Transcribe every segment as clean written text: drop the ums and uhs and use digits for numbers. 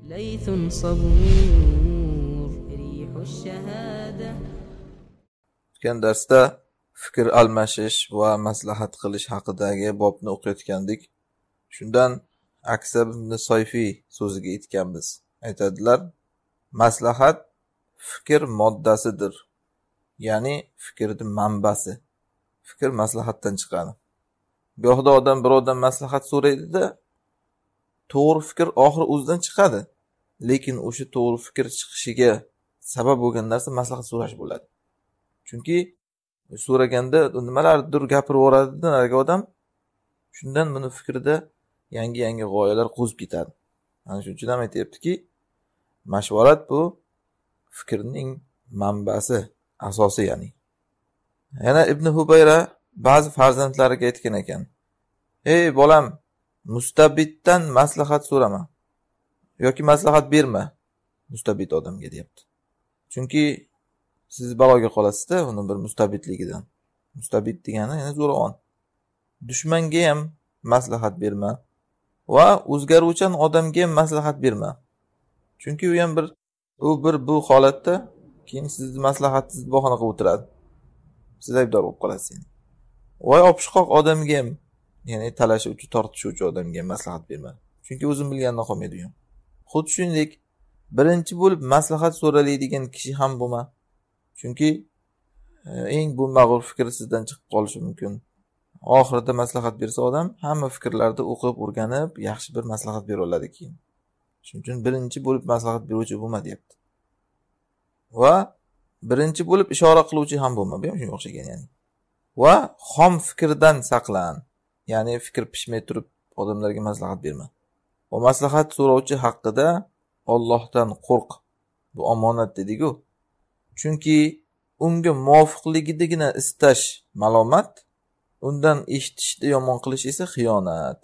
ليث صبور ريح الشهادة. O'tgan darsda fikr almashish va maslahat qilish haqidagi bobni o'qiyotgandik. Shundan Aksab ibn Soyfiy so'ziga yetganmiz. Aytadilar, maslahat fikr moddasidir. Ya'ni fikrning manbasi. Fikr maslahatdan chiqadi. Gohida odam birovdan maslahat so'raydi-da, to'g'ri fikr oxiri o'zidan chiqadi. Lekin o'sha to'g'ri fikr chiqishiga sabab bo'lgan narsa maslahat so'rash bo'ladi. Chunki so'raganda nimalardir gapirib yuboradi-da narigi odam, shundan buni fikrida yangi-yangi g'oyalar qo'zib ketadi. Ana shuning uchun ham aytayaptiki, mashvarat bu fikrning manbasi, asosi ya'ni. Yana Ibn Hubayra ba'zi farzandlariga aytgan ekan: "Ey bolam, mustabiddan maslahat so'rama yoki maslahat berma mustabid odamga" deyapti. Chunki siz baloga qolasizda uni bir mustabidligidan. Mustabid degani yana zo'ravon. Dushmanga ham maslahat berma va o'zgaruvchan odamga ham maslahat berma. Chunki u ham bir bu holatda keyin sizni maslahatingizni bahona qilib o'tiradi. Siz aybdor bo'lib qolasiz endi. Voy opishqoq odamga ham, ya'ni talashuvchi, tortishuvchi odamga ham maslahat berma. Chunki o'zim bilganidan qolmaydi u ham. Xuddi shuningdek, birinchi bo'lib maslahat so'ralaydigan kishi ham bo'lma. Chunki eng bo'lmag'ur fikr sizdan chiqib qolishi mumkin. Oxirida maslahat bersa odam hamma fikrlarni o'qib, o'rganib, yaxshi bir maslahat bera oladi keyin. Shuning uchun birinchi bo'lib maslahat beruvchi bo'lma deyapti. Va birinchi bo'lib ishora qiluvchi ham bo'lma, bu ham shunga o'xshagan ya'ni. Va xom fikrdan saqlan, ya'ni fikr pishmay turib odamlarga maslahat berma. Va maslahat so'rovchi haqida Allohdan qo'rq. Bu omonat dedik-ku. Chunki unga muvofiqligidagina istash malomat, undan eshitishni yomon qilish esa xiyonat.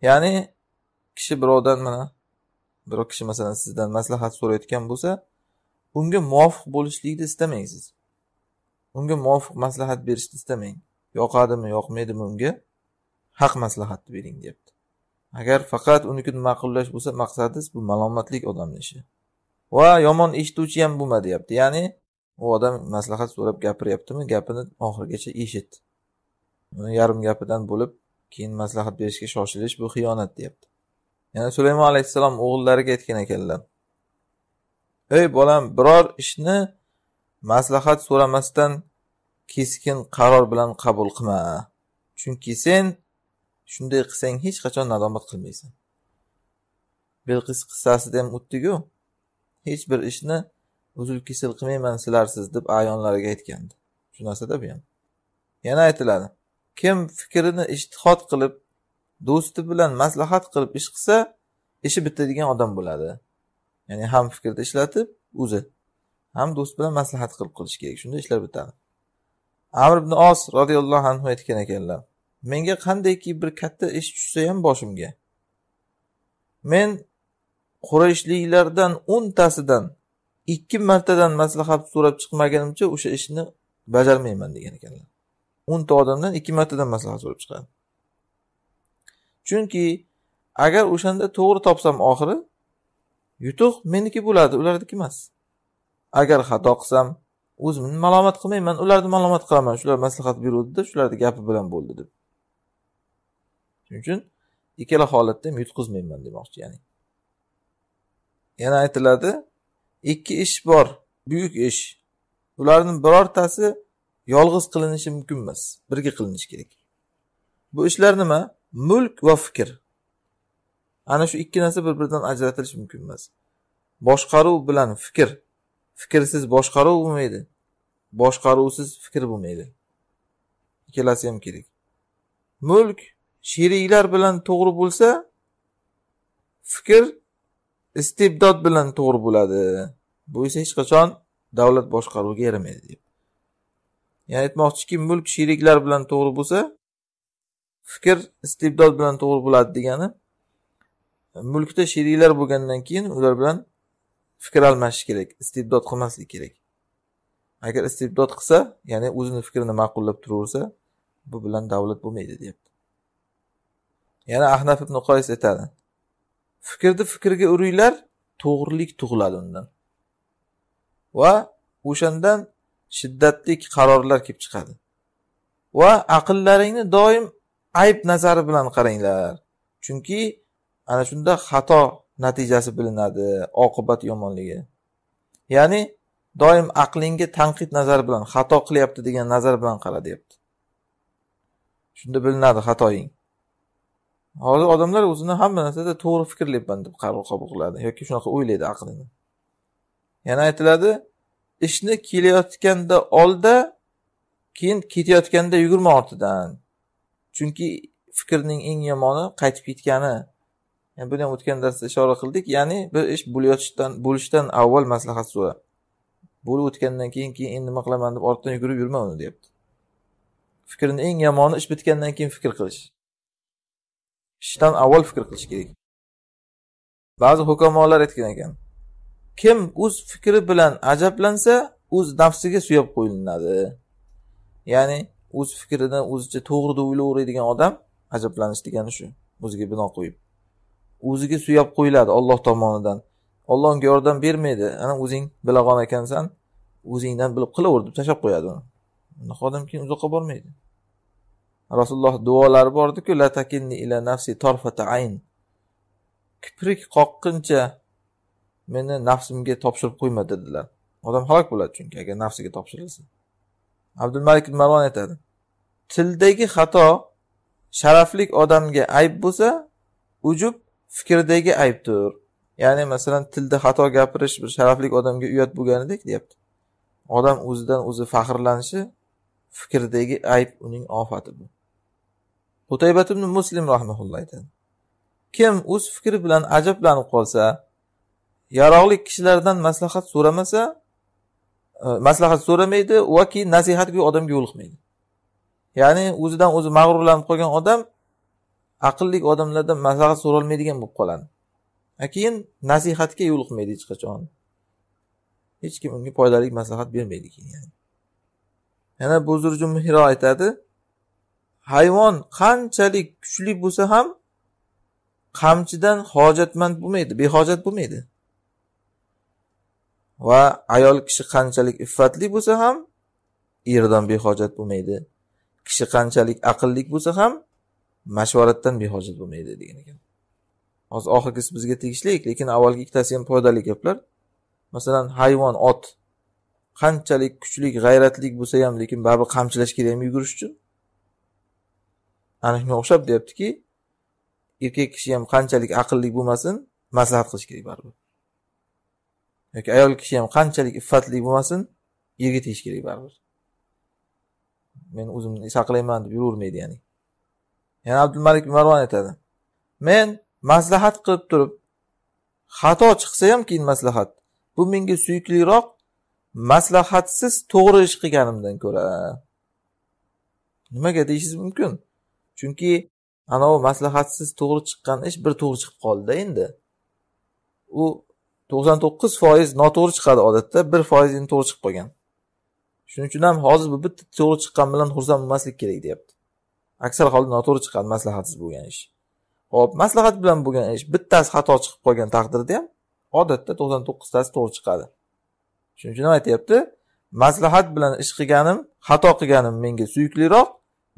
Ya'ni kishi birovdan mana biror kishi masalan sizdan maslahat so'rayotgan bo'lsa, unga muvofiq bo'lishlikni istamang siz. Unga muvofiq maslahat berishni istamang. Yoqadimi, yoqmaydimi unga haq maslahatni bering deyapti. Agar faqat unikini ma'qullash bo'lsa maqsadingiz, bu malomatlik odamning ishi. Va yomon eshituvchi ham bo'lma deyapti. Ya'ni u odam maslahat so'rab gapiryaptimi, gapini oxirigacha eshit. Uni yarim gapidan bo'lib keyin maslahat berishga shoshilish bu xiyonat deyapti. Yana Sulaymon alayhissalom o'g'illariga aytgan ekanlar: "Ey bolam, biror ishni maslahat so'ramasdan keskin qaror bilan qabul qilma. Chunki sen shunday qilsang hech qachon nadomat qilmaysan." Bilqis qissasida ham o'tdi-ku. Hech bir ishni uzil-kesil qilmayman sizlarsiz deb ayonlariga aytgandi. Shu narsada bu ham. Yana aytiladi: kim fikrini ijtihod qilib, do'sti bilan maslahat qilib ish qilsa, ishi bitadigan odam bo'ladi. Ya'ni ham fikrni ishlatib o'zi, ham do'st bilan maslahat qilib qilish kerak. Shunda ishlar bitadi. Amr ibn Os radhiyallohu anhu aytgan ekanlar: "Menga qandayki bir katta ish tushsa ham boshimga, men Qurayshliklardan 10 tasidan 2 martadan maslahat so'rab chiqmaganimcha o'sha ishni bajarmayman" degan ekanlar. 10 ta odamdan 2 martadan maslahat so'rab chiqadi. Chunki agar o'shanda to'g'ri topsam oxiri yutuq meniki bo'ladi, ularniki emas. Agar xato qilsam, o'zimni malomat qilmayman, ularni malomat qilaman. Shular maslahat beruvdi-da, shularning gapi bilan bo'ldi deb. Shuning uchun ikkala holatda ham yutqizmayman demoqchi, ya'ni. Yana aytiladi, ikki ish bor, buyuk ish. Ularning birortasi yolg'iz qilinishi mumkin emas, birga qilinishi kerak. Bu ishlar nima? Mulk va fikr. Ana shu ikki narsa bir-biridan ajratilishi mumkin emas. Boshqaruv bilan fikr. Fikrsiz boshqaruv bo'lmaydi. Boshqaruvsiz fikr bo'lmaydi. Ikkalasi ham kerak. Mulk sheriklar bilan to'g'ri bo'lsa, fikr istibdod bilan to'g'ri bo'ladi. Bu esa hech qachon davlat boshqaruviga yaramaydi deb. Ya'ni aytmoqchiki, mulk sheriklar bilan to'g'ri bo'lsa, fikr istibdod bilan to'g'ri bo'ladi degani, mulkda sheriklar bo'lgandan keyin ular bilan fikr almashish kerak, istibdod qilmaslik kerak. Agar istibdod qilsa, ya'ni o'zini fikrini ma'qullab turaversa, bu bilan davlat bo'lmaydi deyapti. Yana Ahnaf ibn Qays aytadi: Fikrni fikrga uringlar, to'g'rilik tug'iladi undan. Va o'shandan shiddatli qarorlar kelib chiqadi. Va aqllaringni doim ayb nazari bilan qaranglar. Chunki ana shunda xato natijasi bilinadi, oqibat yomonligi. Ya'ni doim aqlingga tanqid nazari bilan, xato qilyapti degan nazar bilan qara deyapti. Shunda bilinadi xatoying. Hozir odamlar o'zini hamma narsada to'g'ri fikrlayapman deb qaror qabul qiladi yoki shunaqa o'ylaydi aqlini. Yana aytiladi, ishni kelayotganda olda, keyin ketayotganda yugurma ortidan. Chunki fikrning eng yomoni qaytib ketgani. Yani buni ham o'tgan darsda ishora qildik. Ya'ni bir ish bo'lishdan avval maslahat so'ra. Bo'lib o'tgandan keyin endi nima qilaman deb ortdan yugurib yurma uni deyapti. Fikrning eng yomoni ish bitgandan keyin fikr qilish. Ishdan avval fikr qilish kerak. Ba'zi hukamolar aytgan ekan, kim o'z fikri bilan ajablansa, o'z nafsiga suyab qo'yilinadi. Ya'ni o'z fikridan o'zicha to'g'ri deb o'ylayveradigan odam ajablanish degani shu, o'ziga bino qo'yib. O'ziga suyab qo'yiladi Alloh tomonidan. Alloh unga yordam bermaydi. Ana o'zing bilag'on ekansan, o'zingdan bilib qilaver deb tashlab qo'yadi uni. Unaqa odam keyin uzoqqa bormaydi. Rasululloh duolari bordi-ku, la takinni ila nafsi tarfata ayn. Kiprik qoqquncha meni nafsimga topshirib qo'yma dedilar. Odam halok bo'ladi chunki agar nafsiga topshirilsa. Abdulmalik ibn Marvon aytadi: tildagi xato sharaflik odamga ayb bo'lsa, ujub fikrdagi aybdir. Ya'ni masalan tilda xato gapirish bir sharafli odamga uyat bo'lganidek deyapti. Odam o'zidan o'zi faxrlanishi fikrdagi ayb uning ofati bu. Qutaybat ibn Muslim rahimahulloh aytadi: kim o'z fikri bilan ajablanib qolsa, yaroqli kishilardan maslahat so'ramasa, maslahat so'ramaydi va keyin nasihatga odamga yo'liqmaydi. Ya'ni o'zidan o'zi mag'rurlanib qolgan odam aqlli odamlardan maslahat so'ralmaydigan bo'lib qoladi. Keyin nasihatga yo'liqmaydi hech qachon. Hech kim unga foydali maslahat bermaydi keyin. Yani. Yana Buzurjum Hiro aytadi: hayvon qanchalik kuchli bo'lsa ham qamchidan hojatmand bo'lmaydi, behojat bo'lmaydi. Va ayol kishi qanchalik iffatli bo'lsa ham erdan behojat bo'lmaydi. Kishi qanchalik aqlli bo'lsa ham mashvaratdan behojat bo'lmaydi degan ekan. Hozir oxirgisi bizga tegishli, lekin avvalgi ikkitasi ham foydali gaplar. Masalan, hayvon ot qanchalik kuchli, g'ayratli bo'lsa ham, lekin baribir qamchilash kerakmi yugurish uchun? Ana shunga o'xshab deyaptiki, erkak kishi ham qanchalik aqlli bo'lmasin, maslahat qilish kerak baribir. Yoki ayol kishi ham qanchalik iffatli bo'lmasin, erga tegish kerak baribir. Men o'zimni saqlayman deb yuravermaydi ya'ni. Yana Abdulmalik Marvon aytadi: men maslahat qilib turib, xato chiqsa ham keyin maslahat, bu menga suyukliroq maslahatsiz to'g'ri ish qilganimdan ko'ra. Nimaga deyishingiz mumkin? Chunki ana u maslahatsiz to'g'ri chiqqan ish bir to'g'ri chiqib qoldi-da endi. U 99% noto'g'ri chiqadi odatda, 1% endi to'g'ri chiqib qolgan. Shuning uchun ham hozir bu bitta to'g'ri chiqqan bilan xursand bo'lmaslik kerak deyapti. Aksar holda noto'g'ri chiqqan maslahatsiz bo'lgan ish. Xo'p, maslahat bilan bo'lgan ish bittasi xato chiqib qolgan taqdirda ham odatda 99 tasi to'g'ri chiqadi. Shuning uchun ham aytayapti, maslahat bilan ish qilganim, xato qilganim menga suyukliroq,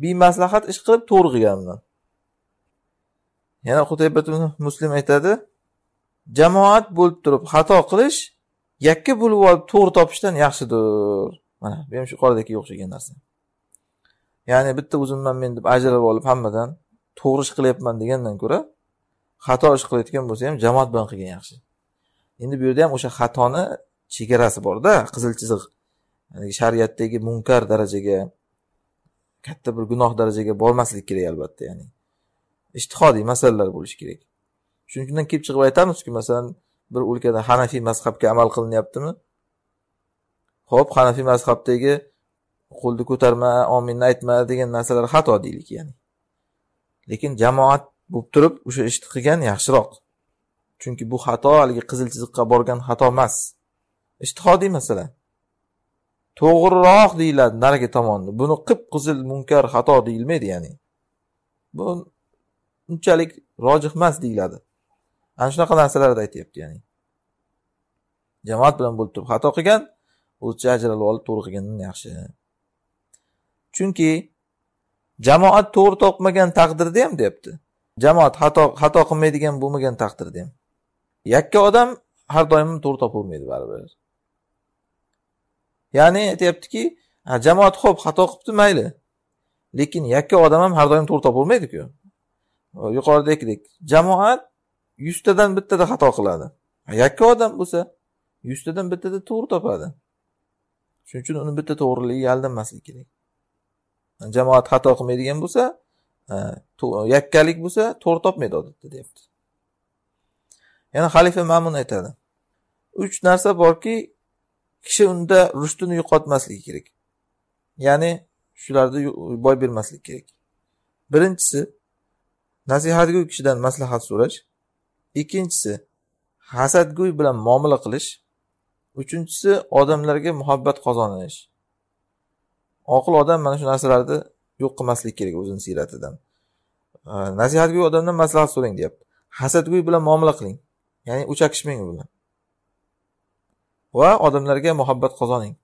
bemaslahat ish qilib to'g'ri qilganimdan. Yana Qutaybat ibn Muslim aytadi, jamoat bo'lib turib xato qilish yakka bo'lib olib to'g'ri topishdan yaxshidir. Mana bu ham shu yuqoridagiga o'xshagan narsa. Ya'ni bitta o'zimman men deb ajralib olib hammadan to'g'ri ish qilyapman degandan ko'ra xato ish qilayotgan bo'lsa ham jamoat bilan qilgan yaxshi. Endi bu yerda ham o'sha xatoni chegarasi bor-da, qizil chiziq. Ya'ni shariatdagi munkar darajaga, katta bir gunoh darajaga bormaslik kerak albatta, ya'ni ijtihodiy masalalar bo'lishi kerak. Shuning uchun kelib chiqib aytamizki, masalan, bir o'lkada Hanafiy mazhabga amal qilinyaptimi? Xo'p, Hanafiy mazhabdagi qo'lni ko'tarma, ominni aytma degan narsalar xato deylik, ya'ni. Lekin jamoat bo'lib turib o'sha ishni qilgan yaxshiroq. Chunki bu xato haligi qizil chiziqqa borgan xato emas. Ijtihodiy masala. To'g'riroq deyiladi narigi tomonni. Buni qip-qizil munkar xato deyilmaydi, ya'ni. Bu unchalik rojih emas deyiladi. Ana shunaqa narsalarni aytyapti, ya'ni. Jamoat bilan bo'lib turib xato qilgan, o'zicha ajralib olib to'g'ri qilgandan yaxshi. Chunki jamoat to'g'ri topmagan taqdirda ham deyapti. Jamoat xato qilmaydigan bo'lmagan taqdirda ham. Yakka odam har doim to'g'ri topavermaydi baribir. Ya'ni aytyaptiki, jamoat xo'p xato qilibdi, mayli. Lekin yakka odam ham har doim to'g'ri topavermaydi-ku. Yuqoridagidek, jamoat 100 tadan bittada xato qiladi. Yakka odam bo'lsa 100 tadan bittada to'g'ri topadi. Shuning uchun uni bitta to'g'riligiga aldanmaslik kerak. Jamoat xato qilmaydigan bo'lsa, yakkalik bo'lsa to'g'ri topmaydi odatda deyapti. Yana Xalifa Ma'mun aytadi. 3 narsa borki, kishi unda rushdini yo'qotmasligi kerak. Ya'ni shularni boy bermaslik kerak. Birinchisi, nasihatgo'y kishidan maslahat so'rash. Ikkinchisi, hasadgo'y bilan muomala qilish. Uchinchisi, odamlarga muhabbat qozonish. Oqil odam mana shu narsalarni yo'q qilmaslik kerak o'zini siyratidan. Nasihatgo'y odamdan maslahat so'rang deyapti. Hasadgo'y bilan muomala qiling. Ya'ni o'chakishmang u bilan. Va odamlarga muhabbat qozoning.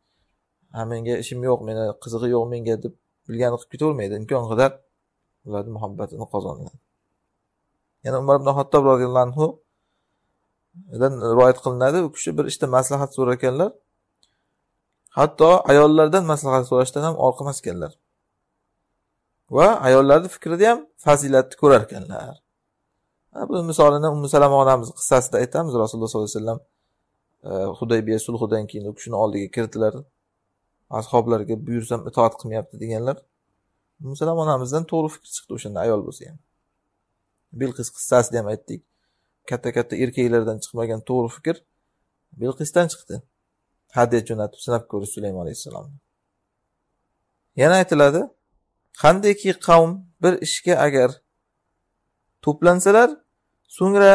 Ha, menga ishim yo'q, meni qizig'i yo'q menga deb bilganini qilib ketavermaydi. Imkon qadar ularning muhabbatini qozonadi. Yana Umar ibn Xattob roziyallohu anhu dan rivoyat qilinadi. U kishi bir ishda maslahat so'rar ekanlar. Hatto ayollardan maslahat so'rashdan ham orqamas ekanlar. Va ayollarning fikrida ham fazilatni ko'rar ekanlar. Bu misolini Ummu Salama onamiz qissasida aytamiz. Rasululloh sollallohu alayhi vasallam Hudaybiya sulhidan keyin u kishining oldiga kirdilar. Ashoblarga buyursam itoat qilmayapti deganlar. Ummu Salama onamizdan to'g'ri fikr chiqdi o'shanda, ayol bo'lsa ham. Bilqis qissasida ham aytdik. Katta-katta erkaklardan chiqmagan to'g'ri fikr Bilqisdan chiqdi. Hadya jo'natib sinab ko'rish Sulaymon alayhissalomni. Yana aytiladi, qandayki qavm bir ishga agar to'plansalar, so'ngra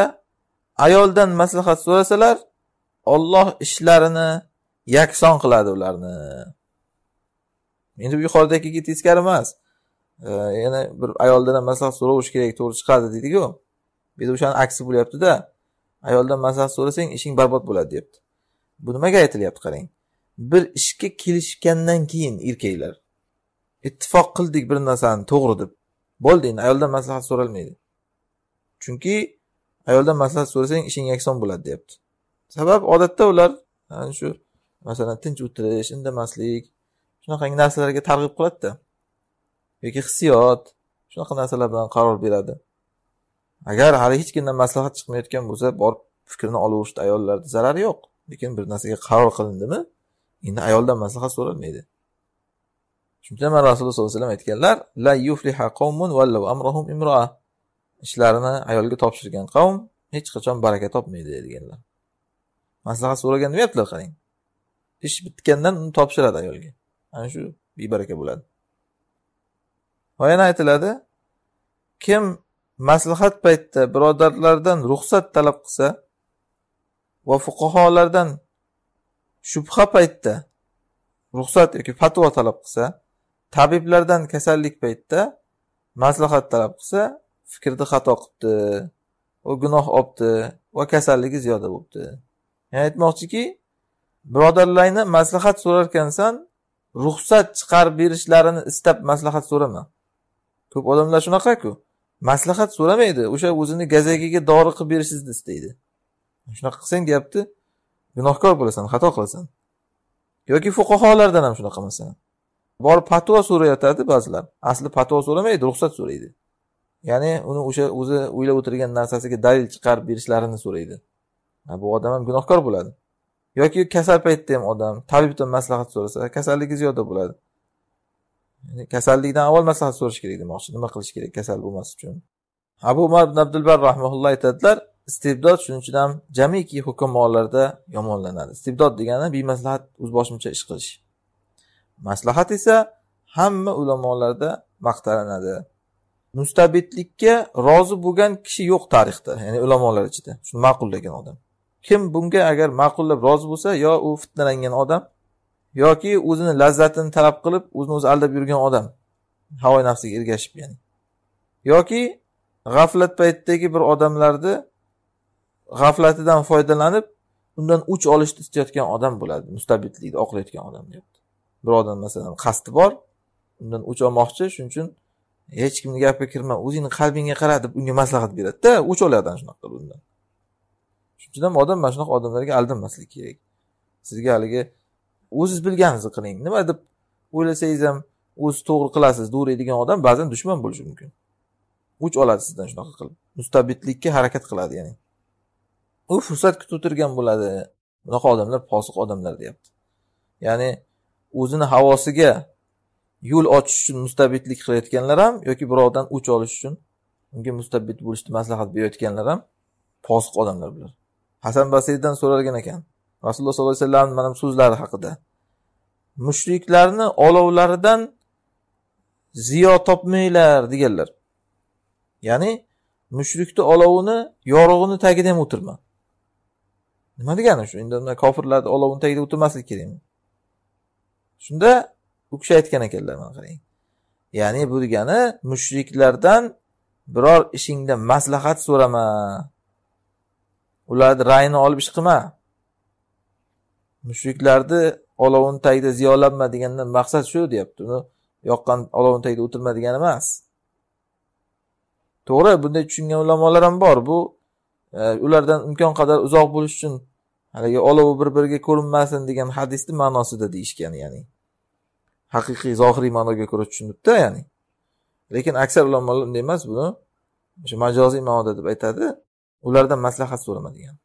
ayoldan maslahat so'rasalar, Alloh ishlarini yakson qiladi ularni. Endi bu yuqoridagiga teskari emas. Yana bir ayoldan ham maslahat so'rash kerak, to'g'ri chiqadi deydi-ku. Bu yerda o'shani aksi bo'lyapti-da. Ayoldan maslahat so'rasang ishing barbod bo'ladi deyapti. Bu nimaga aytilyapti qarang. Bir ishga kelishgandan keyin erkaklar ittifoq qildik bir narsani to'g'ri deb. Bo'ldi, endi ayoldan maslahat so'ralmaydi. Chunki ayoldan maslahat so'rasang ishing yakson bo'ladi deyapti. Sabab odatda ular yani shu masalan tinch o'tirish, indamaslik, shunaqangi narsalarga targ'ib qiladi-da. Yoki hissiyot, shunaqa narsalar bilan qaror beradi. Agar hali hech kimdan maslahat chiqmayotgan bo'lsa, borib fikrini olaverishda ayollarda zarari yo'q. Lekin bir narsaga qaror qilindimi, endi ayoldan maslahat so'ralmaydi. Shundan mana Rasululloh sollallohu alayhi vasallam aytganlar, la yufliha qawmun wallu amrahum imra'a. Ishlarini ayolga topshirgan qavm hech qachon baraka topmaydi deganlar. Maslahat so'ragan demayaptilar qarang. Ish bitgandan uni topshiradi ayolga. Ana shu bebaraka bo'ladi. Va yana aytiladi, kim maslahat paytida birodarlardan ruxsat talab qilsa va fuqaholardan shubha paytida ruxsat yoki fatvo talab qilsa, tabiblardan kasallik paytida maslahat talab qilsa, fikrda xato qilibdi, va gunoh olibdi va kasalligi ziyoda bo'libdi. Ya'ni aytmoqchiki, birodarlarni maslahat so'rar ekansan, ruxsat chiqarib berishlarini istab maslahat so'rama. Ko'p odamlar shunaqa-ku, maslahat so'ramaydi, o'sha o'zini gazagiga dori qilib berishingizni istaydi. Shunaqa qilsang deyapti, gunohkor bo'lasan, xato qilasan. Yoki fuqaholardan ham shunaqa masalan. Borib fatvo so'rayotadi ba'zilar. Asli fatvo so'ramaydi, ruxsat so'raydi. Ya'ni uni o'sha o'zi o'ylab o'tirgan narsasiga dalil chiqarib berishlarini so'raydi. Bu odam ham gunohkor bo'ladi. Yoki kasal paytda ham odam tabibdan maslahat so'rasa, kasalligi ziyoda bo'ladi. Ya'ni kasallikdan avval maslahat so'rash kerak demoqchi. Nima qilish kerak kasal bo'lmas uchun? Abu Umar ibn Abdulbar rahimahulloh aytadilar, istibdod shuning uchun ham jamiki hukmronlarda yomonlanadi. Istibdod degani bemaslahat o'zboshimcha ish qilish. Maslahat esa hamma ulamolarda maqtalanadi. Mustabidlikka rozi bo'lgan kishi yo'q tarixda, ya'ni ulamolar ichida. Shuni ma'qullagan odam. Kim bunga agar ma'qullab rozi bo'lsa, yo u fitnalangan odam, yoki o'zini lazzatini talab qilib, o'zini o'zi aldab yurgan odam, havoy nafsiga ergashib ya'ni. Yoki g'aflat paytidagi bir odamlarni g'aflatidan foydalanib undan o'ch olishni istayotgan odam bo'ladi, mustabidlikni oqlayotgan odam deyapti. Bir odam masalan qasdi bor, undan o'ch olmoqchi, shuning uchun hech kimning gapiga kirma, o'zingni qalbingga qara deb unga maslahat beradi-da, o'ch oladi shunaqa qilib undan. Shuning uchun ham odam mana shunaqa odamlarga aldanmaslik kerak. Sizga haligi o'zingiz bilganingizni qiling, nima deb o'ylasangiz ham o'zi to'g'ri qilasiz degan odam ba'zan dushman bo'lishi mumkin. O'ch oladi sizdan shunaqa qilib. Mustabidlikka harakat qiladi, ya'ni. U fursat kutib o'tirgan bo'ladi. Bunaqa odamlar fosiq odamlar deyapti. Ya'ni o'zini havosiga yo'l ochish uchun mustabidlik qilayotganlar ham yoki birovdan o'ch olish uchun unga mustabid bo'lishni maslahat berayotganlar ham fosiq odamlar bular. Hasan Basriydan so'ralgan ekan. Rasululloh sollallohu alayhi vasallam mana bu so'zlari haqida. Mushriklarni olovlaridan ziyo topmanglar deganlar. Ya'ni mushrikni olovini, yorug'ini tagida ham o'tirma. Nima degani shu? Endi undan kofirlarni olovini tagida o'tirmaslik kerakmi? Shunda u kishi aytgan ekanlar, mana qarang. Ya'ni bu degani mushriklardan biror ishingda maslahat so'rama. Ularni ra'yini olib ish qilma. Mushriklarni olovini tagida ziyolanma degandan maqsad shu deyapti. Uni yoqqan olovini tagida o'tirma degani emas. To'g'ri, bunday tushungan ulamolar ham bor. Bu ulardan imkon qadar uzoq bo'lish uchun haligi olovi bir-biriga ko'rinmasin degan hadisning ma'nosida deyishgan, ya'ni haqiqiy zohiriy ma'noga ko'ra tushunibdi, ya'ni. Lekin aksar ulamolar unday emas, buni o'sha majoziy ma'noda deb aytadi. Ulardan maslahat so'rama degan.